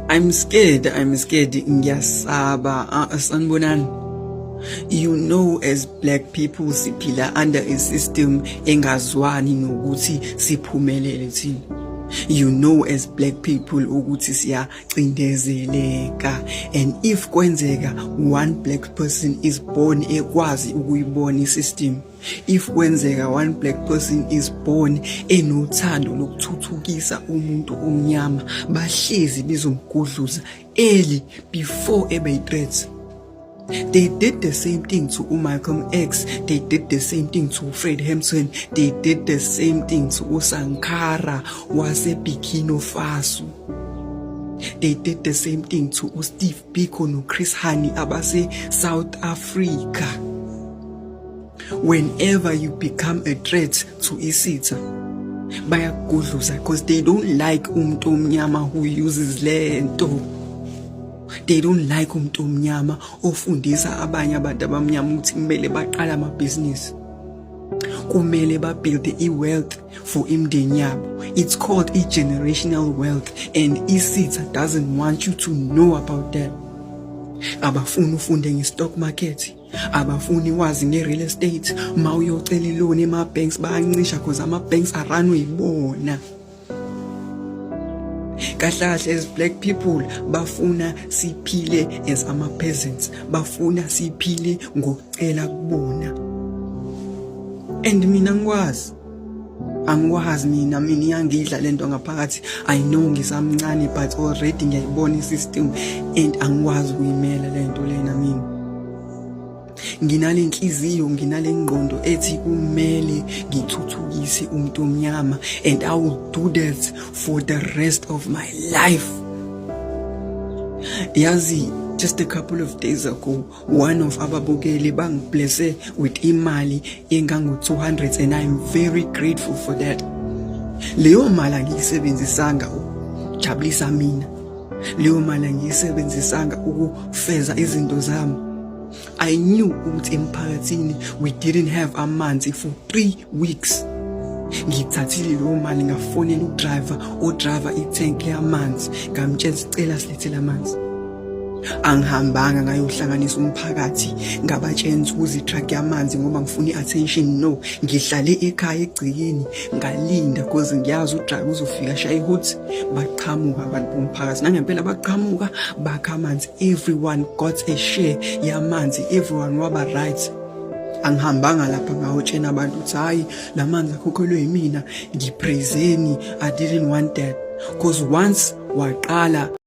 I'm scared, I'm scared, ngiyasaba. Sanibonani. As black people siphila under a system engazwani nokuthi siphumelele thina. As black people ukuthi siyacindezeleka, and if kwenzeka one black person is born ekwazi ukuyibona i-system, if kwenzeka one black person is born enothando lokuthuthukisa umuntu omnyama, bahlezi bezomgudluza early before ebe yi-threat. They did the same thing to uMalcolm X. They did the same thing to Fred Hampton. They did the same thing to uSankara wase Burkina Faso. They did the same thing to uSteve Biko noChris Hani abase South Africa. Whenever you become a threat to isitha, bayakugudluza because they don't like umuntu omnyama who uses lento. They don't like umuntu omnyama ofundisa abanye abantu abamnyama ukuthi kumele baqale amabhizinisi, kumele babuild i-wealth for imindeni yabo. It's called i-generational wealth, and isitha doesn't want you to know about that. Abafuni ufunde nge-stock market, abafuni wazi nge-real estate. Ma uyocela i-loan ema-banks, bayancisha 'cause ama-banks a-run-wa yibona. Kahle kahle, as black people bafuna siphile as ama-peasants, bafuna siphile ngokucela kubona, and mina ngikwazi, angikwazi mina iyangidla lento ngaphakathi. I know ngisamncane, but already ngiyayibona i-system and angikwazi ukuyimela lento lena. Mina nginale nhliziyo, nginale ngqondo ethi kumele ngithuthukise umuntu omnyama, and I will do that for the rest of my life. Yazi, just a couple of days ago, one of ababukeli bangiblesse with imali engango-200, and I'm very grateful for that. Leyo mali angiyisebenzisanga ukujabulisa mina, leyo mali angiyisebenzisanga ukufeza izinto zami. I knew ukuthi emphakathini we didn't have amanzi for 3 weeks. Ngithathile leyo mali, ngafonela udriver odriver itank yamanzi, ngamtshela, "Sicela silethele amanzi." Angihambanga ngayohlanganisa umphakathi, ngabatshela ukuze i-truck yamanzi ngoba ngifuna i-attention. No, ngihlale ekhaya egcikeni, ngalinda 'cause ngiyazi udriver uzofika shaye ukuthi baqhamuka abantu bomphakathi. Nangempela baqhamuka, bakha amanzi. Everyone got a share yamanzi, everyone waba right. Angihambanga lapha ngawutshena abantu ukuthi, "Hayi, la manzi akhokhelwe yimina, ngipraiseni." I didn't want that 'cause once waqala